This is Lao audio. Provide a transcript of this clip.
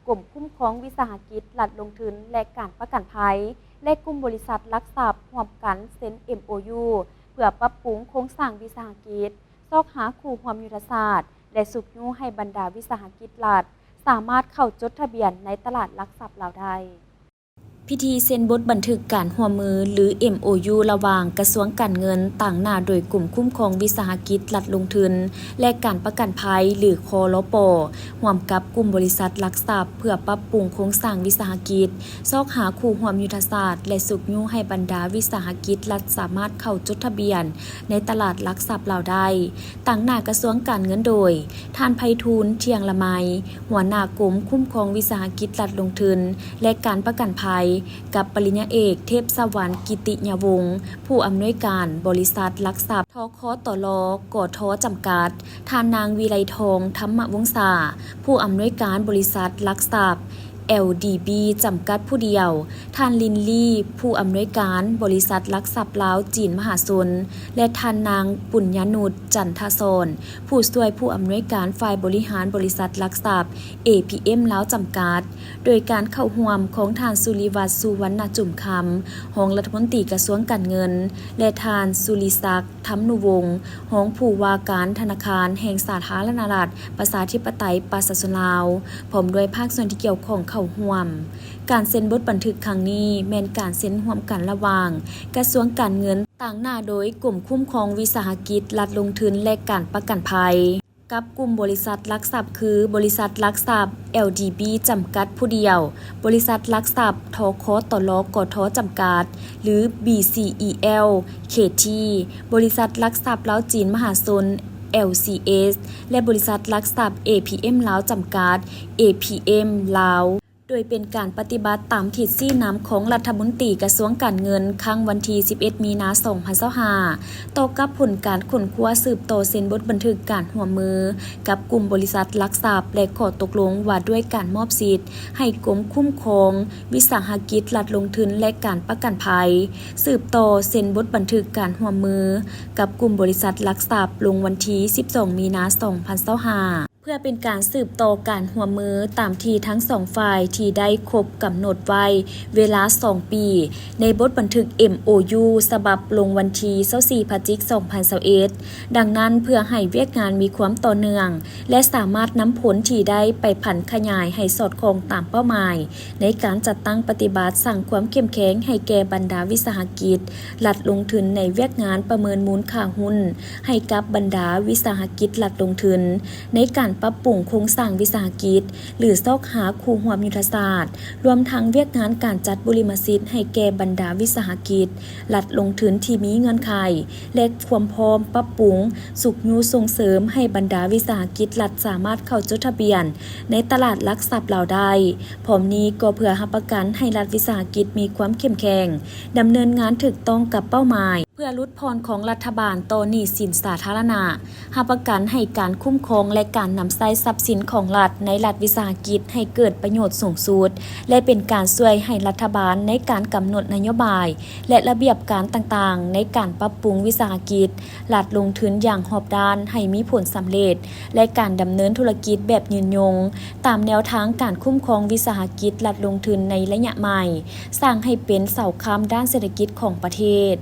ກົມຄຸ້ມຄອງວິສາຫະກິດລັດລົງທຶນ ແລະ ການປະກັນໄພ ແລະ ກຸ່ມບໍລິສັດຫຼັກຊັບ ຮ່ວມກັນເຊັນ ເອັມໂອຢູ ເພື່ອປັບປຸງໂຄງສ້າງວິສາຫະກິດ, ຊອກຫາຄູ່ຮ່ວມຍຸດທະສາດ ແລະ ຊຸກຍູ້ໃຫ້ບັນດາວິສາຫະກິດລັດ ສາມາດເຂົ້າຈົດທະບຽນໃນຕະຫຼາດຫຼັກຊັບລາວໄດ້. ພິທີເຊັນບົດບັນທຶກການຮ່ວມມື ຫຼື ເອັມໂອຢູ ລະຫວ່າງກະຊວງການເງິນ, ຕາງໜ້າໂດຍກົມຄຸ້ມຄອງວິສາຫະກິດລັດລົງທຶນ ແລະ ການປະກັນໄພ ຫຼື ຄລປ, ຮ່ວມກັບກຸ່ມບໍລິສັດຫຼັກຊັບ ເພື່ອປັບປຸງໂຄງສ້າງວິສາຫະກິດ, ຊອກຫາຄູ່ຮ່ວມຍຸດທະສາດ ແລະ ຊຸກຍູ້ໃຫ້ບັນດາວິສາຫະກິດລັດສາມາດເຂົ້າຈົດທະບຽນໃນຕະຫຼາດຫຼັກຊັບລາວໄດ້. ຕາງໜ້າກະຊວງການເງິນໂດຍ ທ່ານ ໄພທູນ ທ່ຽງລະໄມ, ຫົວໜ້າກົມຄຸ້ມຄອງວິສາຫະກິດລັດລົງທຶນ ແລະ ການປະກັນໄພ, ກັບປະລິນຍາເອກ ເທບສະຫວັນ ກິດຕິຍະວົງ, ຜູ້ອຳນວຍການບໍລິສັດຫຼັກຊັບ ທຄຕລ ກທ ຈຳກັດ, ທ່ານນາງ ວິໄລທອງ ທຳມະວົງສາ, ຜູ້ອຳນວຍການບໍລິສັດຫຼັກຊັບ ແອລດີບີ ຈຳກັດຜູ້ດຽວ, ທ່ານ ລິນລີ, ຜູ້ອຳນວຍການບໍລິສັດຫຼັກຊັບລາວຈີນມະຫາຊົນ ແລະ ທ່ານນາງ ປຸນຍານຸດ ຈັນທະສອນ, ຜູ້ຊ່ວຍຜູ້ອຳນວຍການຝ່າຍບໍລິຫານບໍລິສັດຫຼັກຊັບ ເອພີເອັມ ລາວ ຈຳກັດ, ໂດຍການເຂົ້າຮ່ວມຂອງທ່ານ ສຸລິວັດ ສຸວັນນະຈຸມຄຳ, ຮອງລັດຖະມົນຕີກະຊວງການເງິນ ແລະ ທ່ານ ສຸລິສັກ ທຳນຸວົງ, ຮອງຜູ້ວ່າການທະນາຄານແຫ່ງສາທາລະນະລັດ ປະຊາທິປະໄຕ ປະຊາຊົນລາວ, ພ້ອມດ້ວຍພາກສ່ວນທີ່ກ່ຽວຂ້ອງເຂົ້າຮ່ວມ. ການເຊັນບົດບັນທຶກຄັ້ງນີ້ ແມ່ນການເຊັນຮ່ວມກັນລະຫວ່າງກະຊວງການເງິນ, ຕາງໜ້າໂດຍກົມຄຸ້ມຄອງວິສາຫະກິດລັດລົງທຶນ ແລະ ການປະກັນໄພ, ກັບກຸ່ມບໍລິສັດຫຼັກຊັບ ຄື ບໍລິສັດຫຼັກຊັບ ແອລດີບີ ຈຳກັດຜູ້ດຽວ, ບໍລິສັດຫຼັກຊັບ ທຄຕລ ກທ ຈຳກັດ ຫຼື ບີຊີອີແອລ ເຄທີ, ບໍລິສັດຫຼັກຊັບລາວຈີນມະຫາຊົນ ແອລຊີເອສ ແລະ ບໍລິສັດຫຼັກຊັບ ເອພີເອັມ ລາວ ຈຳກັດ ເອພີເອັມ ລາວ. ໂດຍເປັນການປະຕິບັດຕາມທິດຊີ້ນຳຂອງລັດຖະມົນຕີກະຊວງການເງິນ ຄັ້ງວັນທີສິບເອັດ ມີນາ ສອງພັນຊາວຫ້າ ຕໍ່ກັບຜົນການຄົ້ນຄວ້າສືບຕໍ່ເຊັນບົດບັນທຶກການຮ່ວມມືກັບກຸ່ມບໍລິສັດຫຼັກຊັບ ແລະ ຂໍ້ຕົກລົງວ່າດ້ວຍການມອບສິດໃຫ້ກົມຄຸ້ມຄອງວິສາຫະກິດລັດລົງທຶນ ແລະ ການປະກັນໄພ ສືບຕໍ່ເຊັນບົດບັນທຶກການຮ່ວມມືກັບກຸ່ມບໍລິສັດຫຼັກຊັບ ລົງວັນທີສິບສອງ ມີນາ ສອງພັນຊາວຫ້າ ເພື່ອເປັນການສືບຕໍ່ການຮ່ວມມືຕາມທີ່ທັງສອງຝ່າຍທີ່ໄດ້ຄົບກຳນົດໄວ້ເວລາສອງປີ ໃນບົດບັນທຶກ ເອັມໂອຢູ ສະບັບລົງວັນທີຊາວສີ່ ພະຈິກ ສອງພັນຊາວເອັດ. ດັ່ງນັ້ນ, ເພື່ອໃຫ້ວຽກງານມີຄວາມຕໍ່ເນື່ອງ ແລະ ສາມາດນຳຜົນທີ່ໄດ້ໄປຜັນຂະຫຍາຍໃຫ້ສອດຄ່ອງຕາມເປົ້າໝາຍ ໃນການຈັດຕັ້ງປະຕິບັດ, ສ້າງຄວາມເຂັ້ມແຂງໃຫ້ແກ່ບັນດາວິສາຫະກິດລັດລົງທຶນໃນວຽກງານປະເມີນມູນຄ່າຫຸ້ນ ໃຫ້ກັບບັນດາວິສາຫະກິດລັດລົງທຶນ ໃນການປັບປຸງໂຄງສ້າງວິສາຫະກິດ ຫຼື ຊອກຫາຄູ່ຮ່ວມຍຸດທະສາດ, ລວມທັງວຽກງານການຈັດບຸລິມະສິດໃຫ້ແກ່ບັນດາວິສາຫະກິດລັດລົງທຶນທີ່ມີເງື່ອນໄຂ ແລະ ຄວາມພ້ອມປັບປຸງ, ຊຸກຍູ້ສົ່ງເສີມໃຫ້ບັນດາວິສາຫະກິດລັດສາມາດເຂົ້າຈົດທະບຽນໃນຕະຫຼາດຫຼັກຊັບລາວໄດ້. ພ້ອມນີ້ກໍເພື່ອຮັບປະກັນໃຫ້ລັດວິສາຫະກິດມີຄວາມເຂັ້ມແຂງ, ດຳເນີນງານຖືກຕ້ອງກັບເປົ້າໝາຍ, ເພື່ອຫຼຸດຜ່ອນຂອງລັດຖະບານຕໍ່ໜີ້ສິນສາທາລະນະ, ຮັບປະກັນໃຫ້ການຄຸ້ມຄອງ ແລະ ການນຳໃຊ້ຊັບສິນຂອງລັດໃນລັດວິສາຫະກິດໃຫ້ເກີດປະໂຫຍດສູງສຸດ ແລະ ເປັນການຊ່ວຍໃຫ້ລັດຖະບານໃນການກຳນົດນະໂຍບາຍ ແລະ ລະບຽບການຕ່າງໆ ໃນການປັບປຸງວິສາຫະກິດ ລັດລົງທຶນຢ່າງຮອບດ້ານໃຫ້ມີຜົນສຳເລັດ ແລະ ການດຳເນີນທຸລະກິດແບບຍືນຍົງ ຕາມແນວທາງການຄຸ້ມຄອງວິສາຫະກິດລັດລົງທຶນໃນໄລຍະໃໝ່, ສ້າງໃຫ້ເປັນເສົາຄ້ຳດ້ານເສດຖະກິດຂອງປະເທດ.